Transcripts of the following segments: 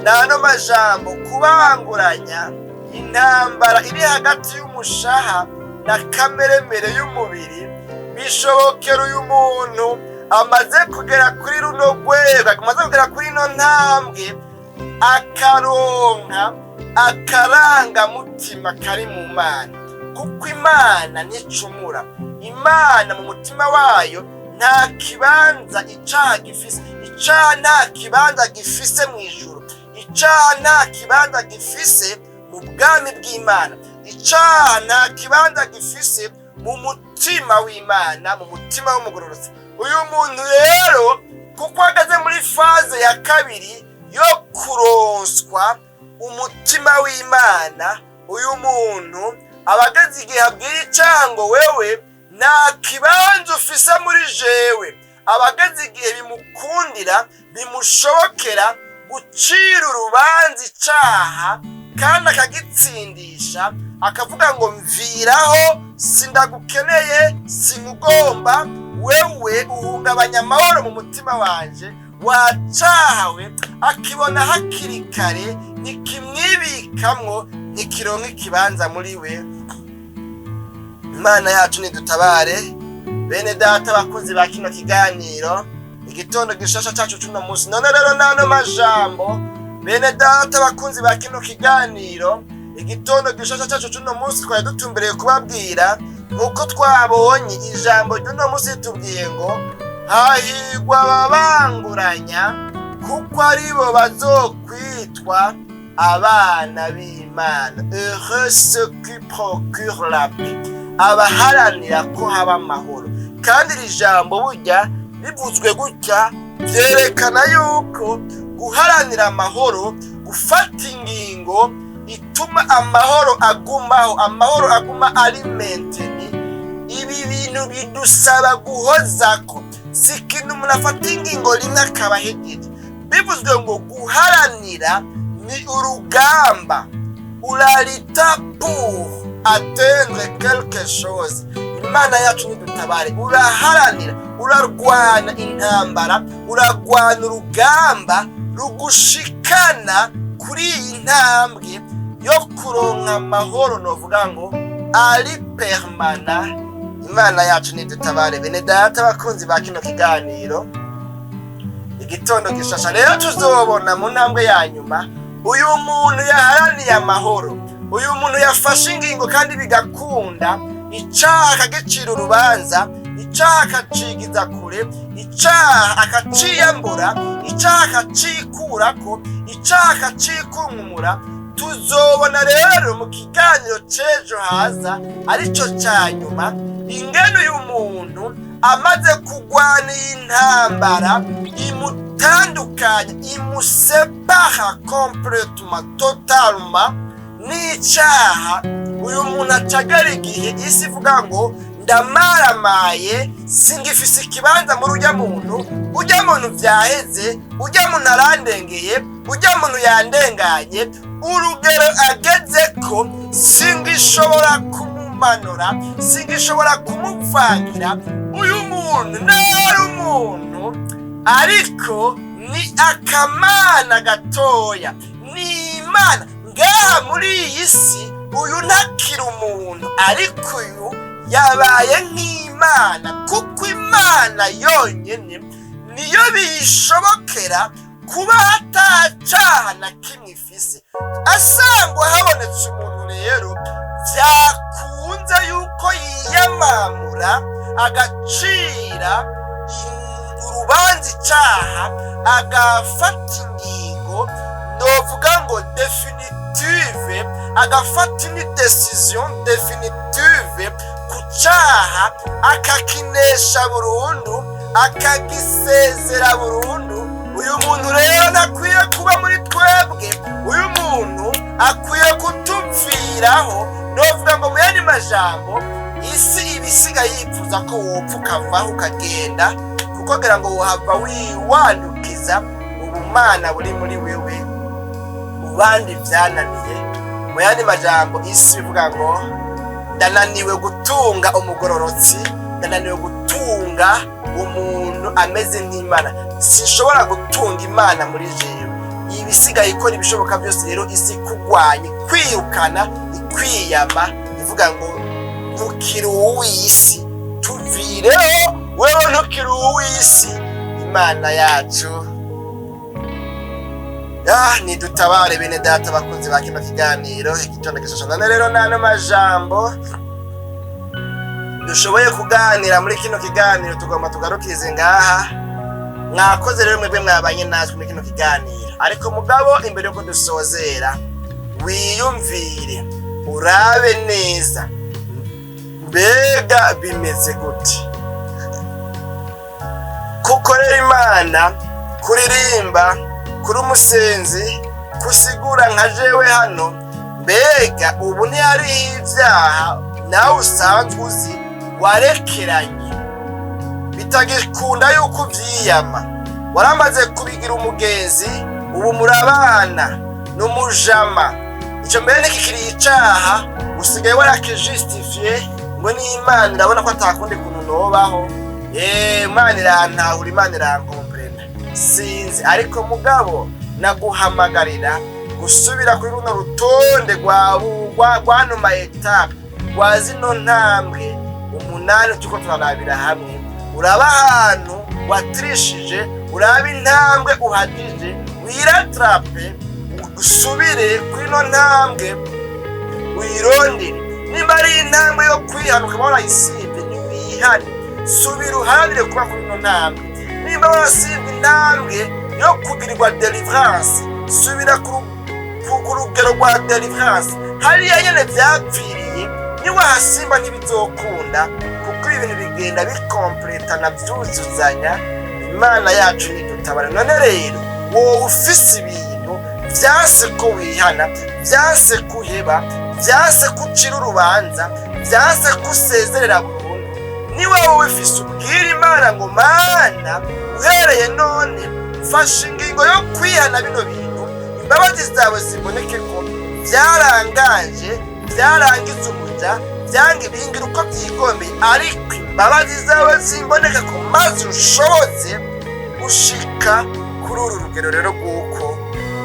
N'ano majambo, kubanguranya intambara iri hagati y'umushaha na kameremere y'umubiri bishobokera uyu muntu amaze kugera kuri runo rwego, amaze kugera kuri ino ntambwe, akaronka akarangamutima kari mu Mana, kuko Imana nticumura. Imana mu mutima wayo nta kibanza icaha gifise. Icaha nta kibanza gifise mu ijuru. Icaha nta kibanza gifise mu bwami bw'Imana. Icaha nta kibanza gifise mu mutima w'Imana, mu mutima w'umugororotsi. Uyu muntu rero, kuko ahagaze muri phase ya kabiri yo kuronswa umutima w'Imana, uyu muntu aba ageze igihe abwira icaha ngo: "Wewe nta kibanza ufise muri jewe." Aba ageze igihe bimukundira, bimushobokera gucira urubanza icaha kandi akagitsindisha, akavuga ngo: "Mviraho, sindagukeneye, sinkugomba, wewe uhungabanya amahoro mu mutima wanje, wacahawe." Akibona hakiri kare, ntikimwibikamwo, ntikironka ikibanza muri we. Imana yacu nidutabare. Bene data, bakunzi ba kino kiganiro, Igitondo Gishasha cacu cuno munsi, none rero n'ano majambo, bene data bakunzi ba kino kiganiro, Igitondo Gishasha cacu cuno munsi, twari dutumbereye kubabwira nk'uko twabonye ijambo ry'uno munsi ritubwiye ngo: "Hahigwa ababanguranya, kuko aribo bazokwitwa abana b'Imana." Heureux ceux qui procurent la paix, abaharanira ko haba amahoro. Kandi iri jambo burya rivuzwe gutya byerekana yuko guharanira amahoro, gufata ingingo ituma amahoro agumaho, amahoro aguma ari maintenu, ibi bintu bidusaba guhozako. Si ikintu umuntu afata ingingo rimwe akaba ahejeje. Bivuzwe ngo guharanira ni urugamba, urarita pour atteindre quelque chose. Imana yacu nidutabare. Uraharanira, urarwana intambara, urarwana urugamba rugushikana kuri iyi ntambwe yo kuronka amahoro, novuga ngo ari permanent. Imana yacu nidutabare. Bene data, bakunzi ba kino kiganiro, Igitondo Gishasha, rero tuzobona mu ntambwe ya nyuma uyu muntu yaharaniye amahoro, uyu muntu yafashe ingingo kandi bigakunda, icaha akagicira urubanza, icaha akacigiza kure, icaha akaciyambura, icaha akacikurako, icaha akacikunkumura. Tuzobona rero mu kiganiro c'ejo haza, arico ca nyuma, ingene uyu muntu amaze kugwana iyi ntambara imutandukanya, imusepara complètement, totalement n'icaha. Uyu muntu acagara igihe isi ivuga ngo: "Ndamaramaye, singifise ikibanza muri ujya muntu, ujya muntu vyaheze, ujya muntu arandengeye, ujya muntu yandenganye, urugero ageze ko singishobora kumumanura, singishobora kumuvangira. Uyu muntu ntari umuntu, ariko ni akamana gatoya, ni Imana ngaha muri iyi si. Uyu ntakiri umuntu, ariko uyu yabaye nk'Imana, kuko Imana yonyine niyo biyishobokera kuba atacaha na kimwe ifise." Asangwa habonetse umuntu rero byakunze yuko yiyamamura, agacira urubanza icaha, agafata ingingo novuga ngo définitive, agafata une décision définitive ku caha, akakinesha burundu, akagisezera burundu, uyu muntu rero ntakwiye kuba muri twebwe. Uyu muntu akwiye kutuviraho. Novuga ngo mu yandi majambo, isi iba isigaye yifuza ko wopfa, ukavaho, ukagenda, kuko kugira ngo wohava wiwandukiza ubumana buri muri wewe mu bandi vyananiye. Mu yandi majambo, isi bivuga ngo: "Ndananiwe gutunga umugororotsi, ndananiwe gutunga umuntu ameze nk'Imana, sinshobora gutunga Imana muri jewe." Ibisigaye ikora ibishoboka byose rero, isi ikugwanya, ikwirukana, ikwiyama, ivuga ngo ntukiri uw'isi, tuvireho wewe, ntukiri uw'isi. Imana yacu nidutabare. Bene data bakunzi ba kino kiganiro Igitondo Gishasha, none rero n'ano majambo dushoboye kuganira muri kino kiganiro tugomba tugarukirize ngaha. Mwakoze rero mwebwe mwabanye natwe muri kino kiganiro. Ariko mugabo, imbere yuko dusozera, wiyumvire, urabe neza, mbega bimeze gute kukorera Imana, kuririmba, kuri umusenzi, kusigura nka jewe hano? Mbega ubu ntihariho ibyaha nawe usanzwe uzi warekeranye, bitagikunda yuko ubyiyama, waramaze kubigira umugenzi, ubu murabana n'umujama? Icyo mbere ntikikiri icaha, usigaye warakijustifie ngo n'Imana irabona ko atakundi kuntu nobaho. Imana irantahura, Imana irankomprena, sinzi. Ariko mugabo naguhamagarira gusubira kuri runo rutonde rwano ma étapes, rwa zino ntambwe 8 turiko turarabira hamwe. Uraba ahantu watirishije, uraba intambwe uhagije, wirattrape, usubire kuri ino ntambwe, uyirondere. Nimba ari intambwe yo kwihana, ukaba warayisibye, ntiwihane, subira uharanire kuba kuri ino ntambwe. Nimba warasibye intambwe yo kugirirwa délivrance, subira ku rugero rwa délivrance hariya nyene vyapfiriye. Niwahasimba ntibizokunda, kuko ibintu bigenda bikompletana, vyuzuzanya. Imana yacu nidutabara. None rero wowe ufise ibintu vyanse ko wihana, vyanse kuheba, vyanse kucira urubanza, vyanse kusezerera burundu, niba wowe ufise, ubwira Imana ngo: "Mana, uhereye none mfashe ingingo yo kwihana bino bintu, imbabazi zawe ziboneke ko vyaranganje, vyarangiza umuja, vyanga ibingira uko vyigombeye, ariko imbabazi zawe zimboneke ko, maze unshoboze gushika kuri uru rugero rero rw'uko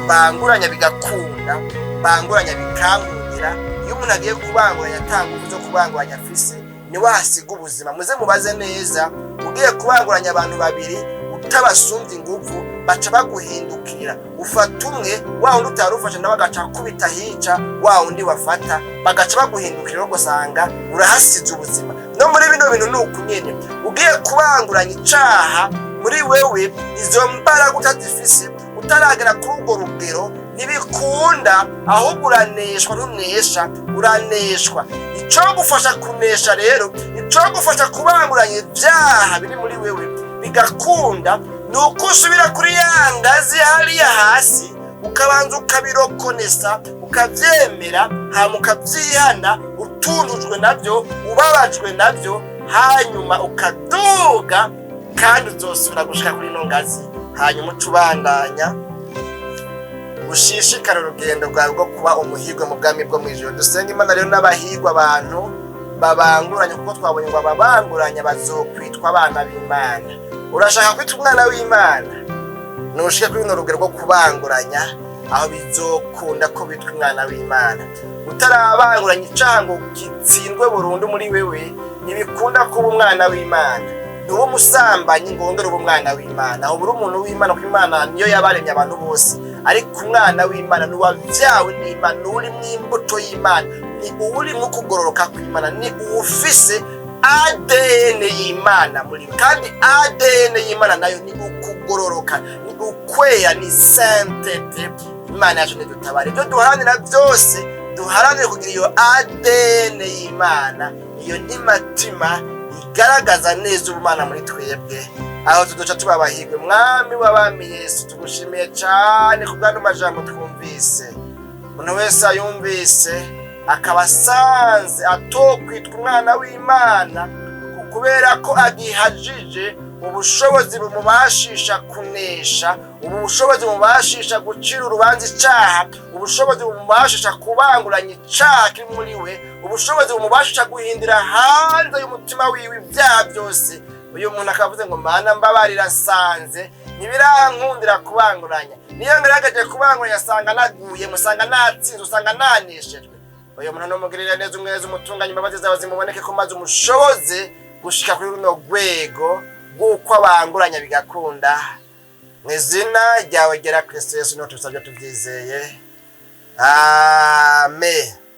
banguranya bigakunda, banguranya bikankundira." Iyo umuntu agiye kubanguranya atanga nguvu zo kubanguranya afise, niwe ahasiga ubuzima. Muze mubaze neza, ugiye kubanguranya abantu babiri utabasumbye inguvu, baca baguhindukira. Ufata umwe, wa wundi utari ufashe nawe agaca akubita hica wa wundi wafata, bagaca baguhindukira, ugasanga urahasize ubuzima. No muri bino bintu ni uku nyene, ugiye kubanguranya icaha muri wewe, izo mbaraga utazifise, utaragera kuri urwo rugero, ntibikunda. Ahubwo uraneshwa, ntunesha, uraneshwa. Icogufasha kunesha rero, icogufasha kubanguranya ibyaha biri muri wewe bigakunda, ni uko usubira kuri ya ngazi hariya hasi, ukabanza ukabirokonesa, ukabyemera, hanyuma ukabyihana utundujwe nabyo, ubabajwe nabyo, hanyuma ukaduga, kandi uzosubira gushika kuri ino ngazi, hanyuma uca ubandanya ushishikara urugendo rwawe rwo kuba umuhirwe mu bwami bwo mu ijuru. Dusenga Imana rero n'abahirwa abantu babanguranya, kuko twabonye ngo ababanguranya bazokwitwa abana b'Imana. Urashaka kwitwa umwana w'Imana? Nushike kuri runo rugero rwo kubanguranya, aho bizokunda ko bitwa umwana w'Imana. Utarabanguranya icaha ngo gitsindwe burundu muri wewe, ntibikunda kuba umwana w'Imana. Ntuba umusambanyi ngo wongere ube umwana w'Imana. Aho uri umuntu w'Imana, kuko Imana niyo yabaremye abantu bose. Ariko umwana w'Imana ni uwavyawe n'Imana, ni urimwo imbuto y'Imana, ni uwurimwo ukugororoka kw'Imana, ni uwufise ADN y'Imana muri we. Kandi ADN y'Imana nayo ni ukugororoka, ni ukwera, ni sainteté. Imana yacu ntidutabare. Ibyo duharanira byose, duharanire kugira iyo ADN y'Imana, iyo ntimatima igaragaza neza ubumana muri twebwe. Aho tuduca tuba abahirwe. Mwami w'abami Yesu, tugushimiye cyane ku bw'ano majambo twumvise. Umuntu wese ayumvise akaba asanze atokwitwa umwana w'Imana kubera ko agihajije ubushobozi bumubashisha kunesha, ubu bushobozi bumubashisha gucira urubanza icaha, ubushobozi bumubashisha kubanguranya icaha kiri muri we, ubushobozi bumubashisha guhindura hanze y'umutima wiwe ibyaha byose. Uyu muntu akavuze ngo: "Mana mbabarira, nsanze ntibirankundira kubanguranya. Niyo ngerageje kubanguranya asanga naguye, musanga natsinze, usanga naneshejwe." Uyu muntu numugirira neza, umweza, umutunganye, imbabazi zawe zimuboneke ko, maze umushoboze gushika kuri runo rwego rw'uko abanguranya bigakunda. Mu izina ryawe ryera Kristo Yesu niho tubisabye tubyizeye, amen.